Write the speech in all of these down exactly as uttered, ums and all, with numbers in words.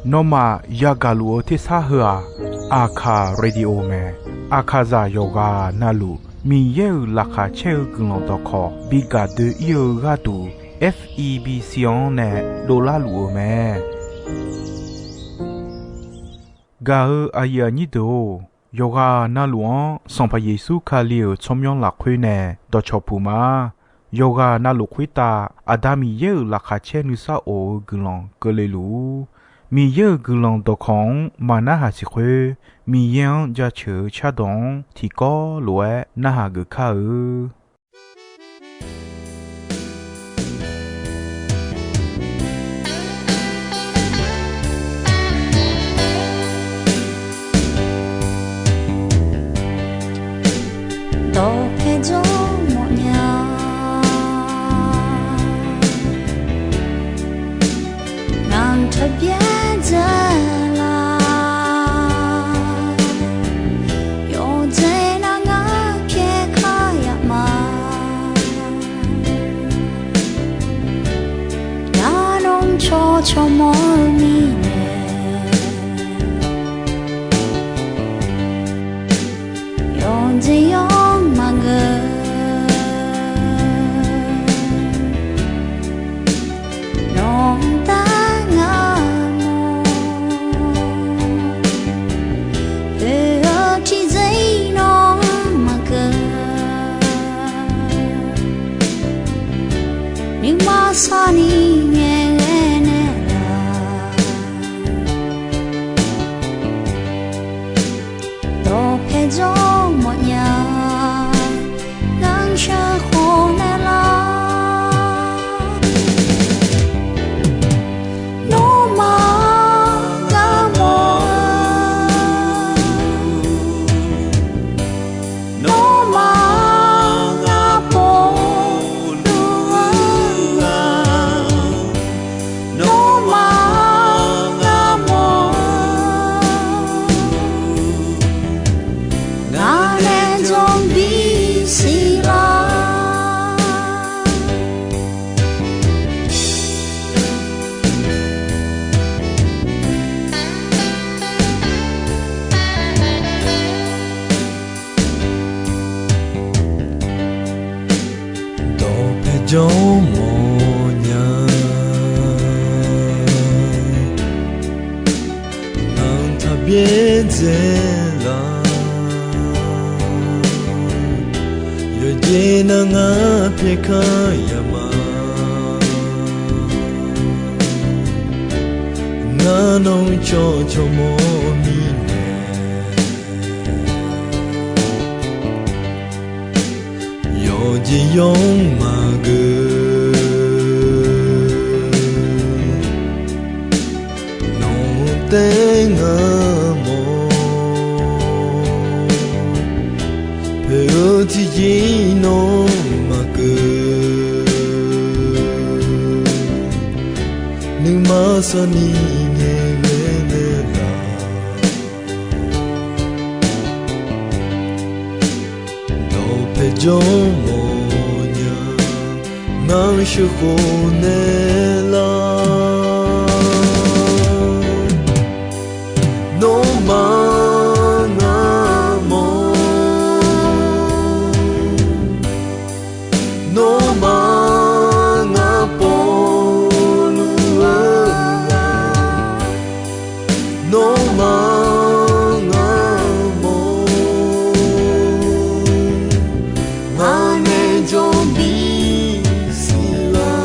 Nawmaf yagaq luf-eu tersar heu-aq, Aqkaq Radio mae. Aqkaqzaq yawqghaq navluf Miqyaer-euq laqkhaq caer-eu guiqlanq dawqkawq bi gaq doe-ir-eu gharduq, F E B C-anr nae dovlar luf-eu mae. Gaq-eu aqyuif aqnyir deuq-or, yawqghaq navluf-anr Sanqpaq Yeqsur Kali-euq tsawrmyanr lafkhoer nae dawqcawq puq ma. Yawqghaq navluf khoertav Aqda Miqyaer-euq laqkhaq caer nuisar of-eu guiqlanq keuvle luf-ur. Miqyaer-euq guiqlanq dawqkawq-anr maqnarhaq siq khoer, Miqyaer-anr jaceuq-eu cardawq-anr tiqkawv lof-aer narhaq geuf kar-eu. Dawqpae jawr mawfnya, ngaq-anr taqbyaer dzae la. Yawqjeq nav ngar pyaeq kar yaf ma. Ngar nawr cawq cawq mawr-eu mirnae, yawqjeq yawr maqgeur. Nawq-anr taef ngar mawr, oe-eu tiqjeq-ir nawr maqgeur. Nuima sarni ngaeqghae naeqlaf, dawqpae jawr mawfnya, ngar sheuqkhof naeqlaf. Nawmaf ngar mawr-eu, nawmaf ngar pov luf-eu, nawmaf ngar mawr-eu, ngaq nae jawr bisiq lar. Dawqpae jawr mawfnya, ngaq-anr taqbyaer dzae la. Yawqjeq nav ngar pyaeq kar yaf ma. Ngar nawr cawq cawq mawr mirnae, yawqjeq yawr maqgeur. Nawq-anr taef ngar mawr, poeq-eu tiqjeq-ir nawr maqgeur. Nuima sarni ngaeqghae naeqlaf, dawqpae jawr mawfnya, ngar sheuqkhof naeqlaf. Nawmaf ngar mawr, nawmaf ngar povluf-eu, nawmaf ngar mawr, ngaq nae jawr bisiq lar.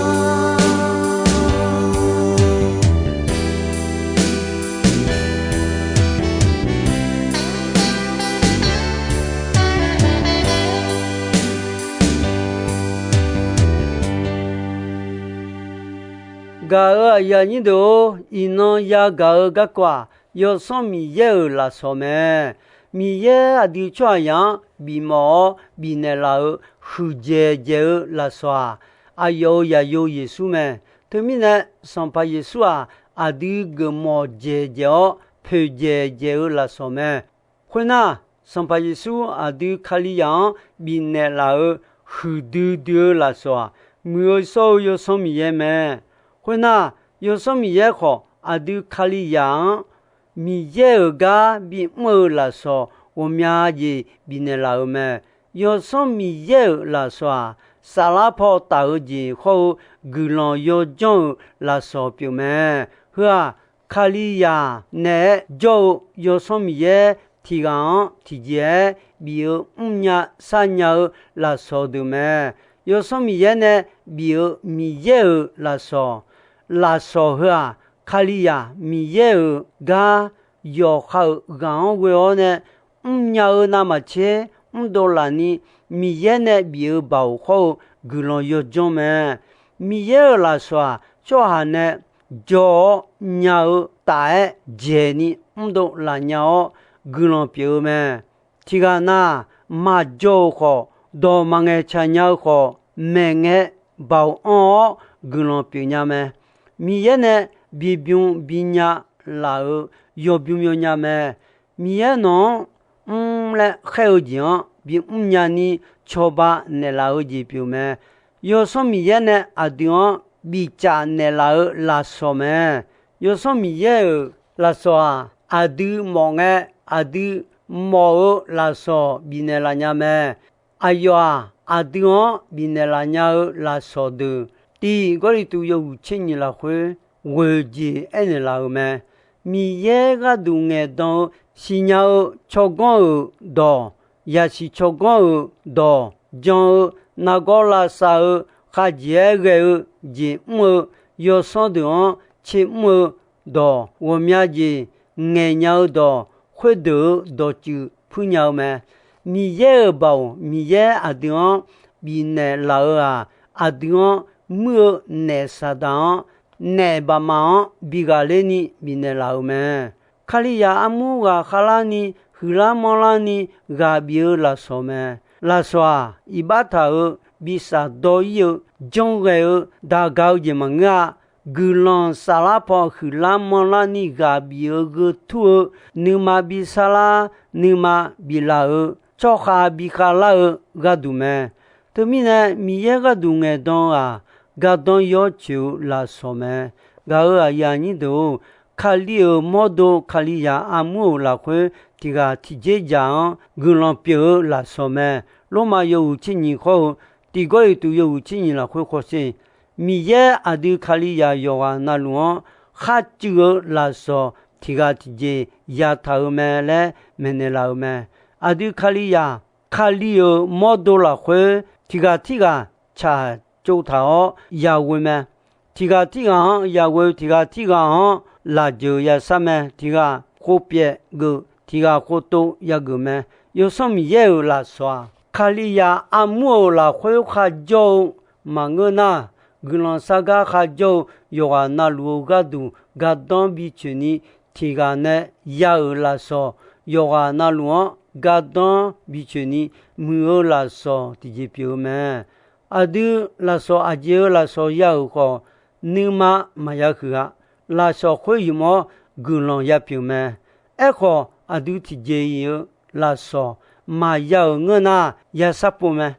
Gaq-euq aqyuif aqnyir deuq-or, iqnan yagaq-eu garkawv-aq, Yawsanr Miqyaer-euq lafsawq mae. Miqyaer aqdui tsawrhaqzaq-anr bifmawf-awr bifnaeq laf-euq huiqdzaeq dzaeq-eu lafsawq-aq, aqyawf-euq zaqyo Yeqsur mae. Teumirnae, Sanqpaq Yeqsur-aq, aqdui geufmawf dzaeq dzaeq-awr poeqdzaeq dzaeq-eu lafsawq mae. Khoernar, Sanqpaq Yeqsur aqdui Kalizaq-anr bifnaeq laf-euq huiqdui dui-eu lafsawq-aq, muiq-eu shawr-eu Yawsanr Miqyaer mae. Khoernar, Yawsanr Miqyaer khawf, aqdui Kalizaq-anr Miqyaer-euq gar bimr-eu lafsawq ghawqmya jeq bifnaeq laf-euq mae. Yawsanr Miqyaer-euq lafsawq-aq, saflar paw taf-eu jeq hawr-eu guiqlanq yawjanr-euq lafsawq pyeuf mae. Heu-aq, Kalizaq naeq-aer jawr-eu Yawsanr Miqyaer tiq ghaq-anr tiqjeq-aer bif-eu mrnya sharnya-eu lafsawq deuq mae. Yawsanr Miqyaer nae bif-eu Miqyaer-euq lafsawq, lafsawq heu-aq, Kalizaq Miqyaer-euq gar yawqha-euq ghaq-anr ghoe-awr nae mrnya-eu navmaqtser mrdov laf ni, Miqyaer nae bif-eu baoq hawr-eu guiqlanq yawjanr mae. Miqyaer-euq lafsawq-aq, tsawrhaq nae jawr-awr nya-eu taf-aer dzaeqni mrdov laf nya-awr guiqlanq pyeuf-eu mae. Tiqghaq na, maqjawr-euq khawf, dawq maqngaeq tsaq nya-eu khawf, maeqngae baoq anr-awr guiqlanq pyeuf nya mae. Miqyaer nae bibymr binya laf-euq yawbymr yawnya mae. Miqyaer nawq-anr mr laer khaer-eu jeq-anr bimr nya ni cawba naeqlaf-eu jeq pyeuf mae. Yawsanr Miqyaer nae aqdui-anr bicaf naeqlaf-eu lafsawq mae. Yawsanr Miqyaer-euq lafsawq-aq, aqdui mawf ngae, aqdui mawf-eu lafsawq bifnaeq laf nya mae. Aqyawf-aq, aqdui-anr bifnaeq laf nya-eu lafsawq deuq, tiq Gawrliqtu yawhuiq tser nyiq lafkhoer ghoeq jeq aernaeq laf-euq mae. Miqyaer gharduq ngaeqdan-eu siqnya-eu tsawrganr-euq dawq, yasiq tsawrganr-euq dawq, jan-eu nargawr lavsav-eu, khavjeq-aer ghae-eu jeq mr-eu, yawsanr deuq-anr tser mr-eu dawq, ghawqmya jeq ngaeqnya-eu dawq, khoerdeuq-euq dawqtsuif puirnya-eu mae. Miqyaer-euq baoq Miqyaer aqdui-anr bifnaeq laf-eu-aq, aqdui-anr muir-eu naef Saqdaq-anr naef bafma-anr bi ghaqler ni bifnaeq laf-euq mae. Kalizaq armur ghaqkhav larni, huiqlar manrlarni ghaq bif-eu lafsawq mae. Lafsawq-aq, iqbax taq-euq, bi shafdawr ir-eu, janrghae-eu, daqga-eu jeq maqngeur-a. Guiqlanq saflar paw huiqlar manrlarni ghaq bif-eu gheu tur-eu, nuima bi sarlar, nuima biflaf-euq, tsawrkhav bi khavlar-eu gharduq mae. Teumirnae, Miqyaer gharduq ngaeqdan-eu-aq, gardanr yawcoeq-eu lafsawq mae. Gaq-euq aqyuif aqnyir deuq-or, Kali-euq mawrdo Kalizaq armur-euq lafkhoer tiq ghaq tiqjeq dzaq-anr guiqlanq pyeuf-eu lafsawq mae. Lormav yawhuiq tser nyiq khawr-eu, tiq Gawrliqtu yawhuiq tser nyiq lafkhoer khawsher, Miqyaer aqdui Kalizaq yawqghaq navluf-anr kharcuiv-eu lafsawq tiq ghaq tiqjeq yataq-euq mae laer maeqnaeq laf-euq mae. Aqdui Kalizaq, Kali-euq mawrdo lafkhoer tiq ghaq tirghaq tsaqtsov taq-awr yaghoe mae. Tiq ghaq tirghaq-anr yaghoe, tiq ghaq tirghaq-anr lafjeuq yashar mae. Tiq ghaq khov pyaev geuf, tiq ghaq khov tov yageuf mae. Yawsanr Miqyaer-euq lafsawq-aq, Kalizaq armur-euq lafkhoer kharjawr-eu maqngeur nar, guiqlanq sargar kharjawr-eu yawqghaq navluf-eu gharduq gardanr bi coeqni, tiq ghaq nae ya-euq lafsawq, yawqghaq navluf-anr gardanr bi coeqni, muiq-eu lafsawq tiqjeq pyeuf-eu mae. Aqdui lafsawq aqjeq-eu lafsawq ya-euq khawf, nuima maqya huiq-a. Lafsawq khoer ymq-awr guiqlanq ya pyeuf mae. Aerkhawf, aqdui tiqjeq-iq-eu lafsawq maqya-euq ngeur nar, yashar pov mae.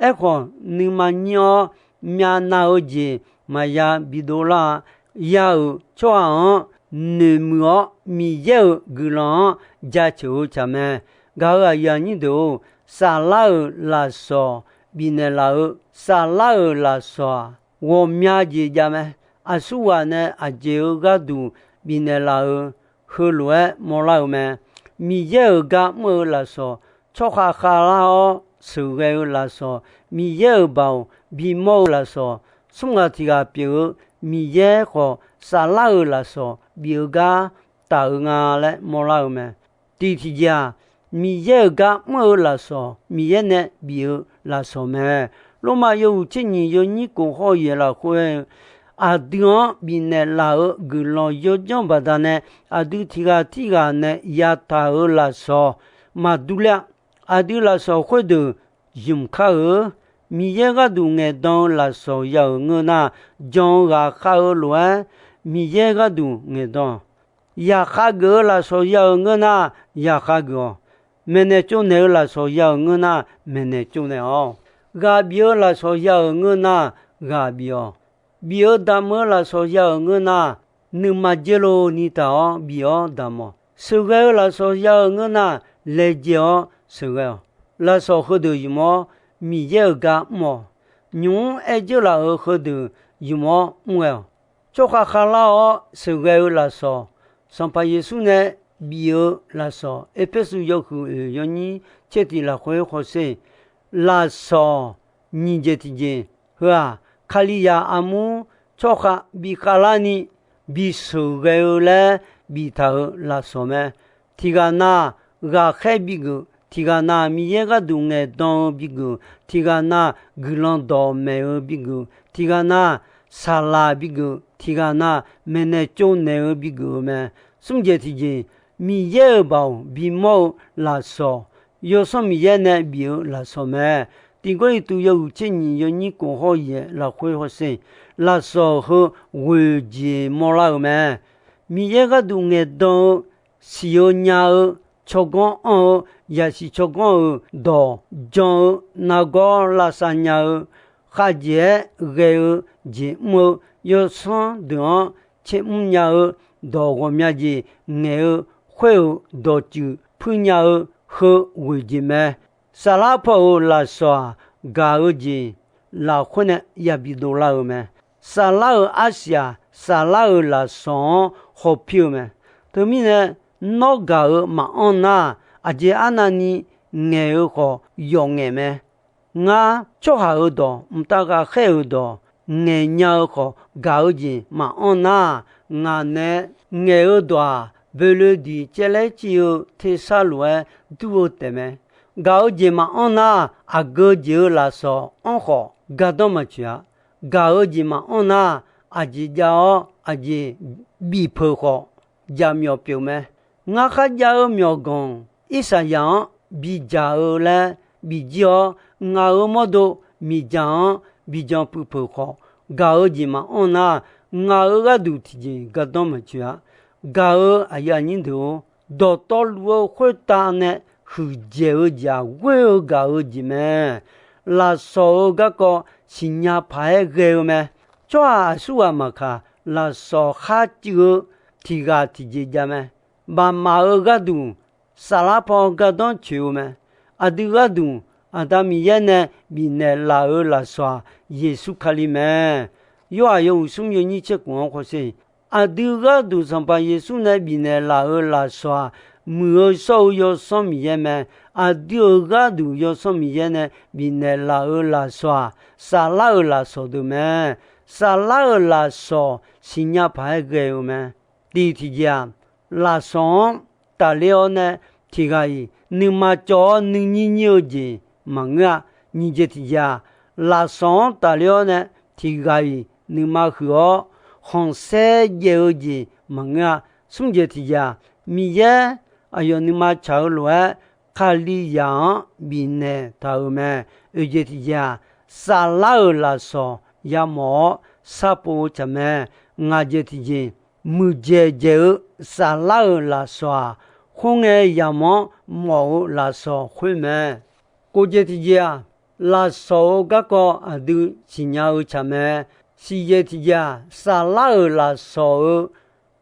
Aerkhawf, nuima nyir-awr myavnav-eu jeq maqya bidov lar-a. Ya-euq tsawrhaq-anr noeqmuiq-awr, Miqyaer-euq guiqlanq-anr jaceuq-eu tsaq mae. Gaq-euq aqyuif aqnyir deuq-or, saflar-euq lafsawq bifnaeq laf-eu, saflar-euq lafsawq-aq, ghawqmya jeq jav mae. Aqsurghaq nae aqjeq-eu gharduq bifnaeq laf-eu, heulof-aer mawrlar-eu mae. Miqyaer-euq gar mr-eu lafsawq, tsawrkhav khavlar-awr sheuqghae-eu lafsawq, Miqyaer-euq baoq bimawr-eu lafsawq, smr ghaq tiq ghaq pyeuf-eu Miqyaer khawf, saflar-euq lafsawq bif-eu gar taf-eu nga laer mawrlar-eu mae. Tiq tiqjeq-aq, Miqyaer-euq gar mr-eu lafsawq, Miqyaer nae bif-eu lafsawq mae. Lormav yawhuiq tser nyiq yawnyir kof hawr-eu yaeq lafkhoer-eu, aqdui-anr bifnaeq laf-euq guiqlanq yawdzanr baqdanae, aqdui tiq ghaq tirghaq nae yataq-euq lafsawq maqdur ler-a. Aqdui lafsawq khoerdeuq ymq kar-eu, Miqyaer gharduq ngaeqdan-eu lafsawq ya-euq ngeur nar, jan-eu ghaqkhav-eu lof-aer Miqyaer gharduq ngaeqdan. Yaqkhav geuf-eu lafsawq ya-euq ngeur nar, yaqkhav geuf-awq. Maeqnaeq tsovnaeq-eu lafsawq ya-euq ngeur nar, maeqnaeq tsovnaeq-awq. Ghaq bif-eu lafsawq ya-euq ngeur nar, ghaq bif-awq. Bif-eu damq-eu lafsawq ya-euq ngeur nar, nuima dzer lov ni taq-awr bif-awr damq-awq. Sheuqghae-eu lafsawq ya-euq ngeur nar, laejae-awr sheuqghae-awq. Lafsawq heudeuq ymq-awr, Miqyaer-euq gar mr-awq. Nymq-mr aer dzeur laf-euq heudeuq ymq-awr mr ghae-awq. Tsawrkhav khavlar-awr sheuqghae-eu lafsawq, Sanqpaq Yeqsur nae bif-eu lafsawq, Erpersu yawhuiq oeq yawnyir tser tiq lafkhoer hawsher, lafsawq nyiq jeq tiqjeq heu-aq, Kalizaq armur tsawrkhav bi khavlarni bi sheuqghae-eu laer biftaq-euq lafsawq mae. Tiqghaq na ghaqkhaer bigeuf, tiqghaq na Miqyaer gharduq ngaeqdan-eu bigeuf, tiqghaq na guiqlanq dawqmaeq-eu bigeuf, tiqghaq na saqlaq bigeuf, tiqghaq na maeqnaeq tsovnaeq-eu bigeuf-eu mae. Smr jeq tiqjeq, Miqyaer-euq baoq bimawr-eu lafsawq, Yawsanr Miqyaer nae bif-eu lafsawq mae. Tiq Gawrliqtu yawhuiq tser nyiq yawnyir kof hawr yaeq lafkhoer hawsher, lafsawq heu ghoeq jeq mawrlar-eu mae. Miqyaer gharduq ngaeqdan-eu, siq-eu nya-eu, tsawrganr anr-eu, yasiq tsawrganr-euq dawq jan-eu, nargawr lavsav nya-eu, khavjeq-aer ghae-eu jeq mr-eu, yawsanr deuq-anr caermr nya-eu, dawq ghawqmya jeq ngaeq-eu, khoer-euq dawqtsuif puir nya-eu, heu ghoeq jeq mae. Saflar paw-euq lafsawq-aq, gaq-eu jeq lafkhoer nae yabi dovlar-eu mae. Saflar-euq arsiq-aq, saflar-euq lafsawq-anr hawpir-eu mae. Teumirnae, nawr gaq-eu maqanr nar, aqjeq arnavni ngaeq-eu khawf yawf ngaeq mae. Ngar tsawrhaq-euq dawq, mqtav ghaqkhaer-euq dawq ngaeq nya-eu khawf, gaq-eu jeq maqanr nar, ngaq nae ngaeq-eu dawq-aq, boeloediq caevlaer civ-eu tersar lof-aer dur-eu taefmae. Gaq-eu jeq maqanr nar, aqgeu jeq-eu lafsawq anr khawf gardanr maqtsoeq-a. Gaq-eu jeq maqanr nar, aqjeq jav-awr aqjeq bifpeuq khawf, jaqmyawf pyeuf mae. Ngar kharjav-eu myawqganq Irsaqyaq-anr bidzaq-eu laer bijir-awr, ngaq-euq mawrdo miqdzaq-anr bijan puiv peuq khawf, gaq-eu jeq maqanr nar, ngaq-euq gharduq tiqjeq gardanr maqtsoeq-a. Gaq-eu aqyuif aqnyir deuq-or, dawqtawvluf-eu khoertav nae huiqdzaeq-eu jeq-aq, ghoer-eu gaq-eu jeq mae. Lafsawq-euq garkawv siqnya paq-aer ghae-eu mae. Tsawrhaq aqsurghaq maqkaq, lafsawq khar cuiv-eu tiq ghaq tiqjeq jav mae. Baqmaf-euq gharduq saflar paw gardanr coeq-eu mae. Aqdui gharduq Aqda Miqyaer nae bifnaeq laf-euq lafsawq-aq, Yeqsur Kali mae. Yorhaq yawhuiq smr yawnyir tser khof-anr hawsher, aqdui gharduq Sanqpaq Yeqsur nae bifnaeq laf-euq lafsawq-aq, Muiq-eu shawr-eu Yawsanr Miqyaer mae. Aqdui-euq gharduq Yawsanr Miqyaer nae bifnaeq laf-euq lafsawq-aq, saflar-euq lafsawq deuq mae. Saflar-euq lafsawq siqnya paq-aer ghae-eu mae. Tiq tiqjeq-aq, lafsawq-anr tafler-awr nae tiq ghaq-iq nuima cawv-awr nuinyir nyir-eu jeq maqngeur-a. Nyiq jeq tiqjeq-aq, lafsawq-anr tafler-awr nae tiq ghaq-iq nuima huiq-awr khanqsaer jaev-eu jeq maqngeur-a. Smr jeq tiqjeq-aq, Miqyaer aqyawf nuima tsaq-eu lof-aer Kalizaq-anr bifnaeq taq-euq mae. Oeq jeq tiqjeq-aq, saflar-euq lafsawq yamawf-awr sharpov-eu tsaq mae. Ngaq jeq tiqjeq, muiqdzaeq dzaeq-eu saflar-euq lafsawq-aq, khoerngae yamq-anr mawf-eu lafsawq khoer mae. Kof jeq tiqjeq-aq, lafsawq-euq garkawv aqdui siqnya-eu tsaq mae. Siq jeq tiqjeq-aq, saflar-euq lafsawq-euq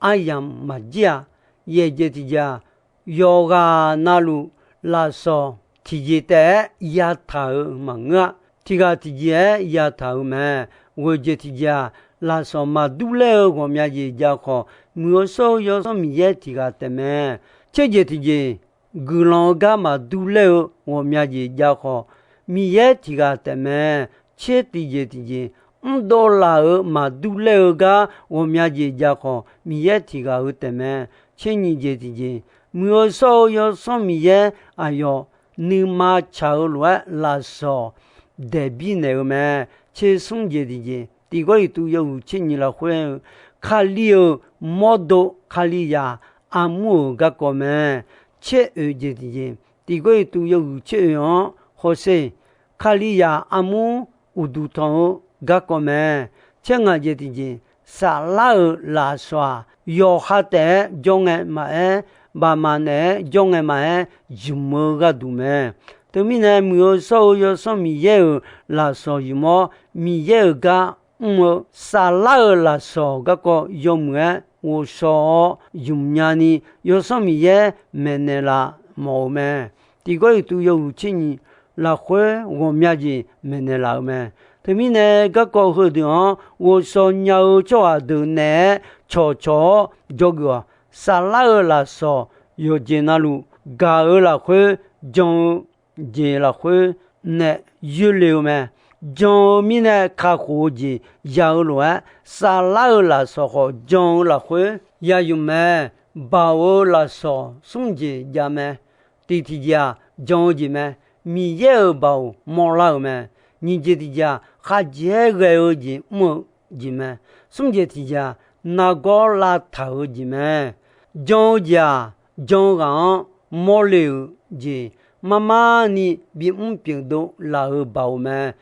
aryamq maqjir-a. Yaeq jeq tiqjeq-aq, yawqghaq navluf lafsawq tiqjeq taef-aer yataq-euq maqngeur-a. Tiq ghaq tiqjeq-aer yataq-euq mae. Ghoeq jeq tiqjeq-aq, lafsawq maqdur laer-eu ghawqmya jeq jav khawf, Muiq-eu shawr-eu Yawsanr Miqyaer tiq ghaq taefmae. Tser jeq tiqjeq, guiqlanq-eu gar maqdur laer-eu ghawqmya jeq jav khawf, Miqyaer tiq ghaq taefmae. Tser tiqjeq tiqjeq, mrdov laf-euq maqdur laer-eu gar ghawqmya jeq jav khawf, Miqyaer tiq ghaq-eu taefmae. Tser nyiq jeq tiqjeq, Muiq-eu shawr-eu Yawsanr Miqyaer aqyawf nuima tsaq-eu lof-aer lafsawq daeqbir naeq-eu mae. Tser smr jeq tiqjeq, tiq Gawrliqtu yawhuiq tser nyiq lafkhoer-eu, Kali-euq mawrdo Kalizaq armur-euq garkawv mae. Tser oeq jeq tiqjeq, tiq Gawrliqtu yawhuiq tser oeq-anr hawsher, Kalizaq armur uqduq tanq-eu garkawv mae. Tser ngaq jeq tiqjeq, saflar-euq lafsawq-aq, yawqha taef-aer jawr ngae maqaer, baqmaf naeq-aer jawr ngae maqaer, zmq-eu gharduq mae. Teumirnae, Muiq-eu shawr-eu Yawsanr Miqyaer-euq lafsawq zmq-awr, Miqyaer-euq gar mr-eu saflar-euq lafsawq garkawv yawmuiq-aer ghovshaw-awr ymq nyani, Yawsanr Miqyaer maeqnaeq laf mawf-euq mae. Tiqgawr yuqtuv yawhuiq tser nyiq lafkhoer ghawqmya jeq maeqnaeq laf-euq mae. Teumirnae, garkawv heudeuq-anr ghovshaw nya-eu tsawrhaq deuq naeq-aer cawqcawq-awr dzawgeuf-awq. Saflar-euq lafsawq yawqjeq navluf gaq-eu lafkhoer jan-eu jeq lafkhoer nae yoerle-eu mae. Jan-eu mirnae kakhof-eu jeq ya-eu lof-aer, saflar-euq lafsawq khawf jan-eu lafkhoer ya ymq mae. Baoq-eu lafsawq smr jeq jav mae. Tiq tiqjeq-aq, jan-eu jeq mae. Miqyaer-euq baoq mawrlar-euq mae. Nyiq jeq tiqjeq-aq, khavjeq-aer ghae-eu jeq mr-eu jeq mae. Smr jeq tiqjeq-aq, nargawr lavtaq-eu jeq mae. Jan-eu jeq-aq, jan-eu ghaq-anr mawrle-euq jeq marmarni bimr pyeuf dov laf-euq baoq mae.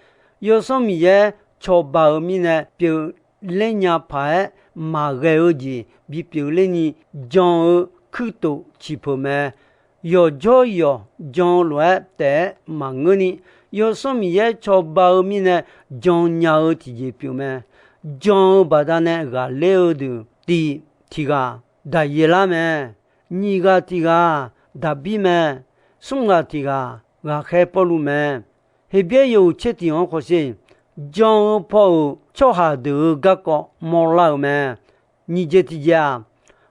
Yawsanr Miqyaer cawba-euq mirnae pyeufler nya paq-aer maqghae-eu jeq bipyeuf lerni jan-eu kuirtof ciqpeuq mae. Yawqjawr yawq jan-eu lof-aer taef-aer maqngeurni, Yawsanr Miqyaer cawba-eu mirnae jan nya-eu tiqjeq pyeuf mae. Jan-eu baqdanae ghaqler-eu deuq tiq tiq ghaq Daqyeqlar mae. Nyiq ghaq tiq ghaq Daqbir mae. Smr ghaq tiq ghaq ghaqkhaer Pawrluv mae. Heqbyaer yawhuiq tser tiq-anr khawsher, jan-eu paw-euq tsawrhaq deuq-euq garkawv mawrlar-euq mae. Nyiq jeq tiqjeq-aq,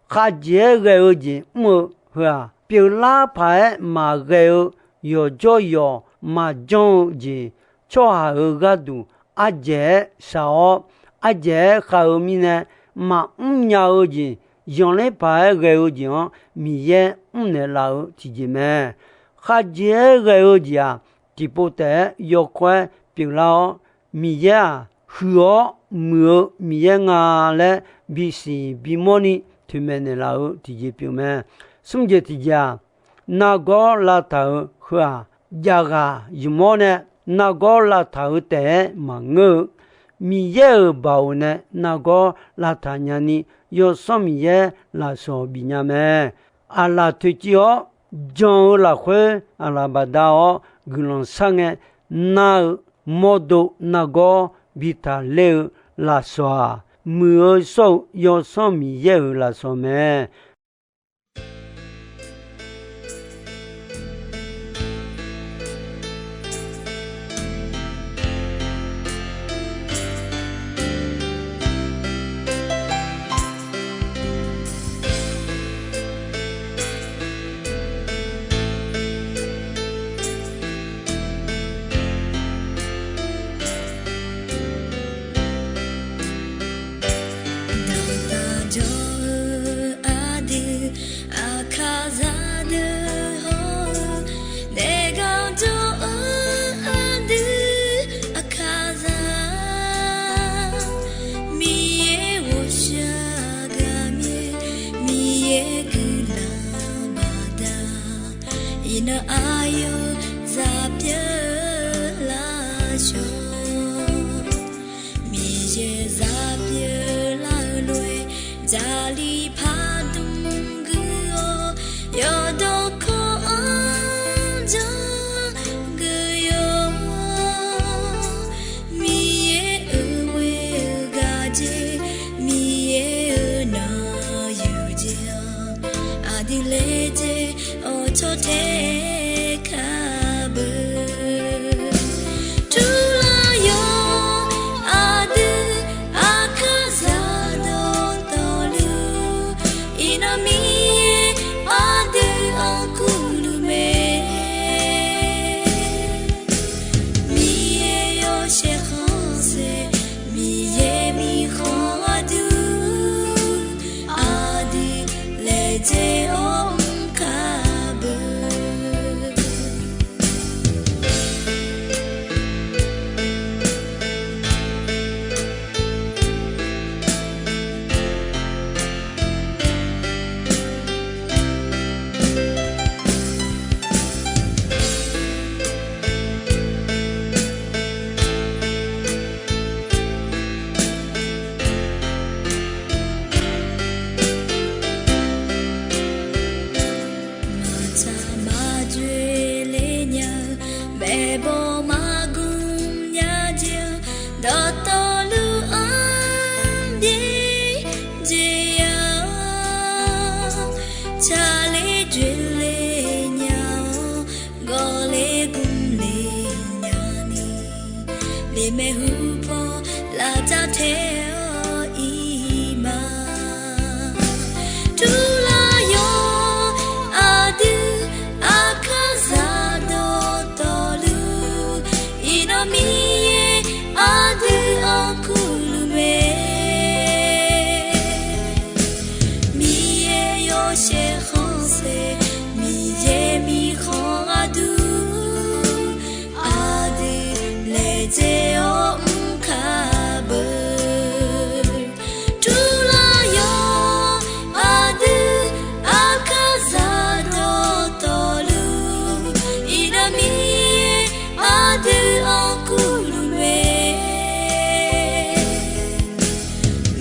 khavjeq-aer ghae-eu jeq mr-eu heu-aq, pyeuflar paq-aer maqghae-eu yawqjawr yawq maqjanr-eu jeq, tsawrhaq-euq gharduq ardzaeq-aer shaq-awr, ardzaeq-aer khav-eu mirnae maqmr nya-eu jeq, yanqler paq-aer ghae-eu jeq-anr Miqyaer mrnaeq laf-eu tiqjeq mae. Khavjeq-aer ghae-eu jeq-aq, tiqpov taef-aer yawkawr-aer pyeuflar-awr, Miqyaer-aq, huiq-awr muiq-eu Miqyaer nga laer bisiq bimawrni toeqmaeq naeqlaf-eu tiqjeq pyeuf mae. Smr jeq tiqjeq-aq, nargawr lavtaq-euq heu-aq, javghaq ymq-awr nae nargawr lavtaq-eu taef-aer maqngeur-eu, Miqyaer-euq baoq nae nargawr lavtaq nyani, Yawsanr Miqyaer lafsawq bifnya mae. Aqlaf toeqciv-awr jan-eu lafkhoer aqlaf bafdav-awr guiqlanq sharngae nar-eu mawrdo nargawr bi taqler-eu lafsawq-aq, muiq-eu shawr-eu Yawsanr Miqyaer-euq lafsawq mae. Dawqtaq jawr-eu aqdui, aqkaqzaq deuq hawr-eu, daefgar jawr-eu aqdui, aqkaqzaq, Miqyaer ghawqshaq gaqmyaer, Miqyaer guiqlanq baqda, iqnan aqyawf zaq pyeuf lafshawq. Miqyaer zaq pyeuf lar-eu lof-aer, Jarlif pardmq guiq-awr, yawqdawq kawv-anr janr guiq yawq-awr, Miqyaer-euq ghoe-eu gaq jeq, Miqyaer-euq nanq yuq jeq-anr, aqdui laejae-awr cawtae kar beu. Turlar yawq aqdui, aqkaqzaq dawqtawvluf, iqnan Miqyaer aqdui-anr kurluf mae. Miqyaer yawshaef khanqsaer, Miqyaer mirkhanq gharduq, aqdui laejae-awr mr kar beu. jeq-a, tsaqler joeqle nya-awr, gawqle gmle nya ni, lemaeq hu paw lafdzar tae-awr ir ma. Turlar yawq aqdui, aqkar zaq dawqtawvluf, iqnan Miqyaer aqdui-anr kurluf mae. Miqyaer yawshaef khanqsaer, Miqyaer mirkhanq gharduq, aqdui laejae-awr mr kar beu. Turlar yawq aqdui, aqkar zaq dawqtawvluf, iqnan Miqyaer aqdui-anr kurluf mae.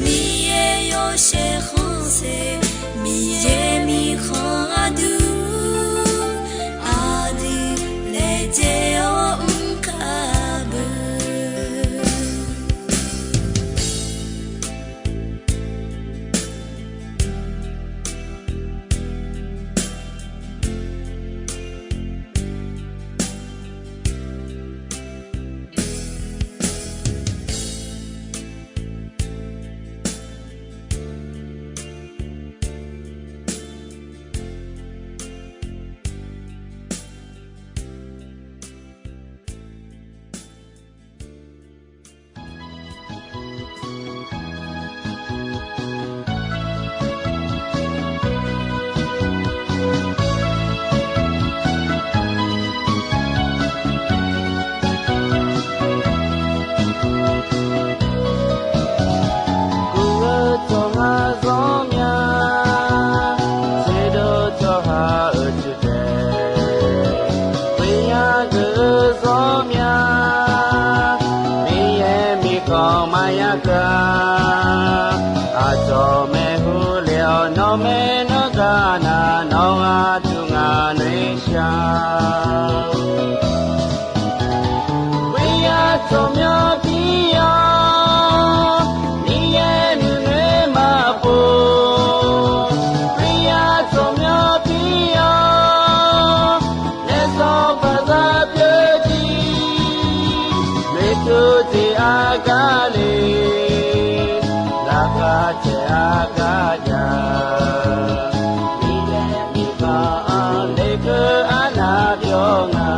Miqyaer yawshaef khanqsaer, Miqyaer mirkhanq gharduq, aqdui laejae-awr mr kar beu. Kuv-eu tsawrhaq zanr mya, tserdov tsawrhaq-euq cuiv taef, khoeryar geuf-eu zanr mya, Miqyaer mirkhanq maqya keuv-a. Aqcawq maeqhu le-awr nawq maeq nanr gar nar, nawq ghaq duq ngaq noeqshaq. Khoeryar tsawrmyanr pir-awr, Miqyaer nuinoeq maqpov. Khoeryar tsawrmyanr pir-awr, naef sanqpaq zaq pyeuf jir, noeqtmq jeq aqgar le, laqkhaq caev aqgar jav. Miqyaer mirkhanq-anr lekeuv arnav byawq nga.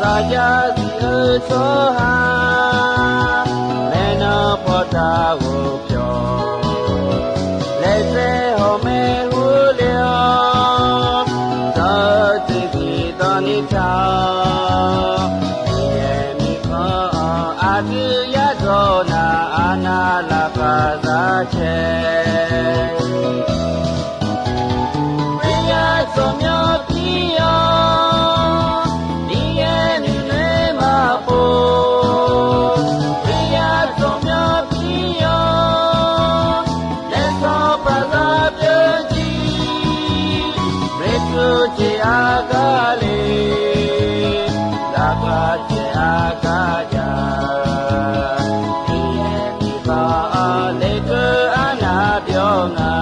Saqjav zif-eu tsawrhaq, maeqnan pawtav ghofbyawq, laejae hawq maeqhu le-awr, dan-eu jeqzif danrni taq-awr, Miqyaer mirkhanq-anr aqdui yadawq nar, arnav laqkhaq zaq cae. Khoeryar tsawrmyanr pir-awr, Miqyaer nuinoeq maqpov. Khoeryar tsawrmyanr pir-awr, naef sanqpaq zaq pyeuf jir, noeqtmq jeq aqgar le, laqkhaq caev aqgar jav. Miqyaer mirkhanq-anr lekeuv arnav byawq nga.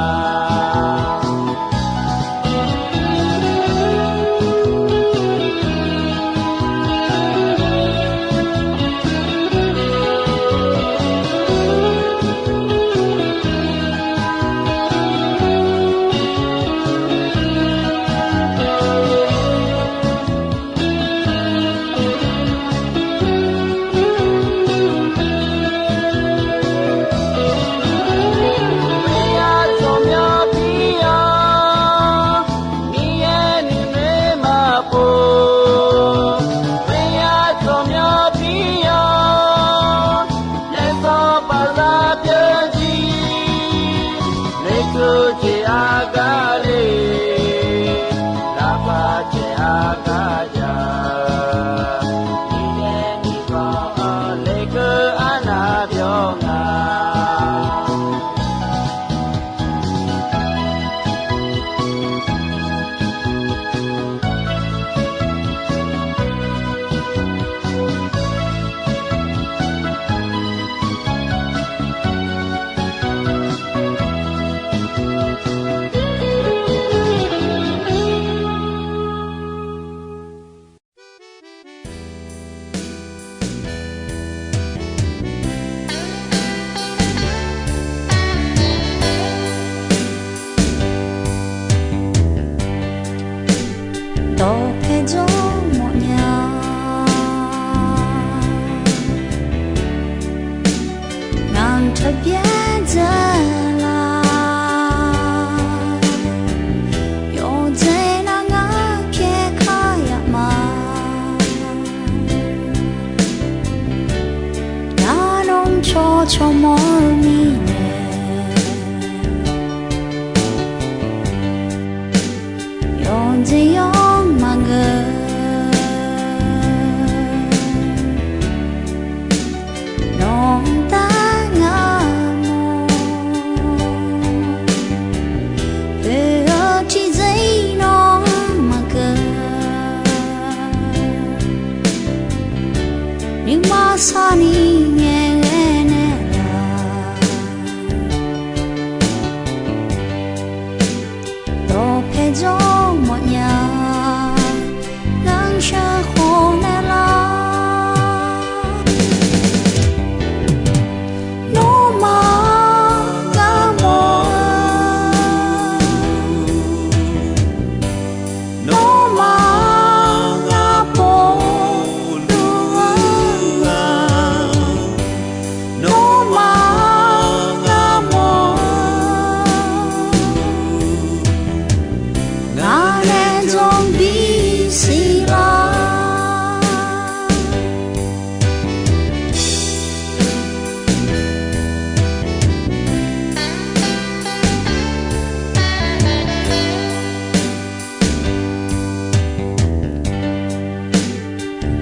Byaerdzae laf, yawqjeq nar ngar pyaer kar yaf ma. Nar nawr cawcaw mawr-eu mirnae, yawqjeq yawr maqgeur. Nawq-anr dar ngar mawr, oe-eu tiqjeq-ir nawq-anr maqgeur. Nuima sarni ngaeqghae naeqlaf, dawqpae jawr mawfnya, ngar sheuqkhof naeqlaf. Nawmaf ngar mawr-eu, nawmaf ngar pov-eu, nawmaf ngar mawr-eu, ngar nae jawr bisiq lar.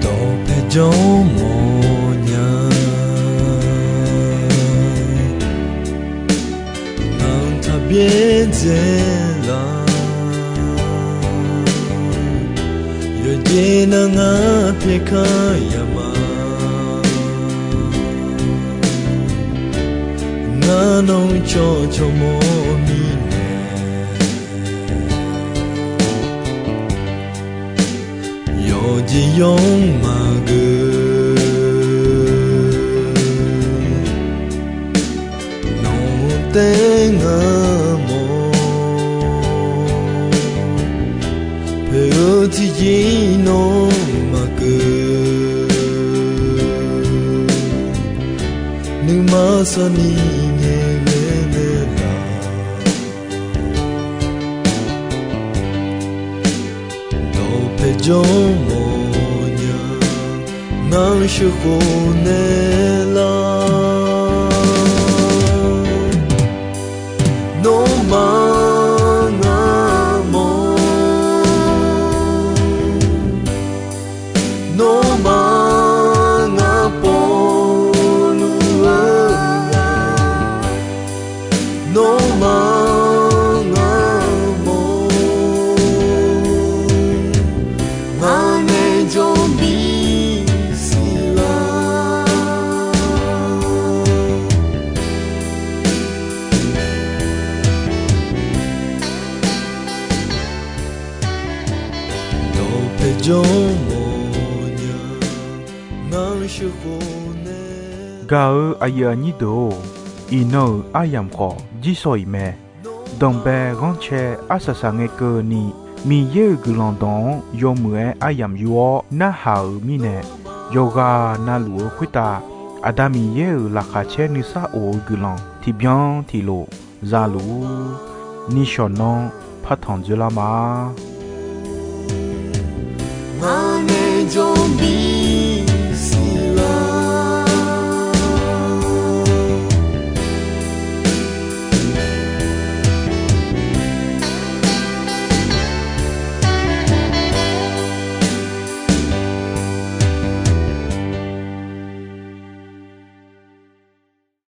Dawqpae jawr mawfnya, ngar taqbyaer dzae laf. Yawqjeq nar ngar pyaer kar yaf ma. Ngar nawr cawcaw mawr mirnae, yawqjeq yawr maqgeur. Nawq-anr dar ngar mawr, oe-eu tiqjeq-ir nawq maqgeur. Nuima sarni ngaeqghae naeqlaf, dawqpae jawr mawfnya, ngar sheuqkhof naeqlaf. Nawmaf ngar mawr, nawmaf ngar pov luf-eu ghaq, nawmaf ngar mawr, ngar nae jawr bisiq lar. Dawqpae jawr mawfnya, ngar sheuqkhof nae. Gaq-eu aqyuif aqnyir deuq-or, iqnan-euq aryamq khawf jirsawq iq mae. Danqbae ghanrcae arsaq saq ngae keuvni, Miqyaer-euq guiqlanq dawq-anr yawmuiq-aer aryamq yur-awr narhaq-euq mirnae, yawqghaq navluf-eu khoertav Aqda Miqyaer-euq laqkhaq caer nuisar of-eu guiqlanq tiqbyan tiqlof za luf-ur. Nishawq nanr partanq dzoerlar ma.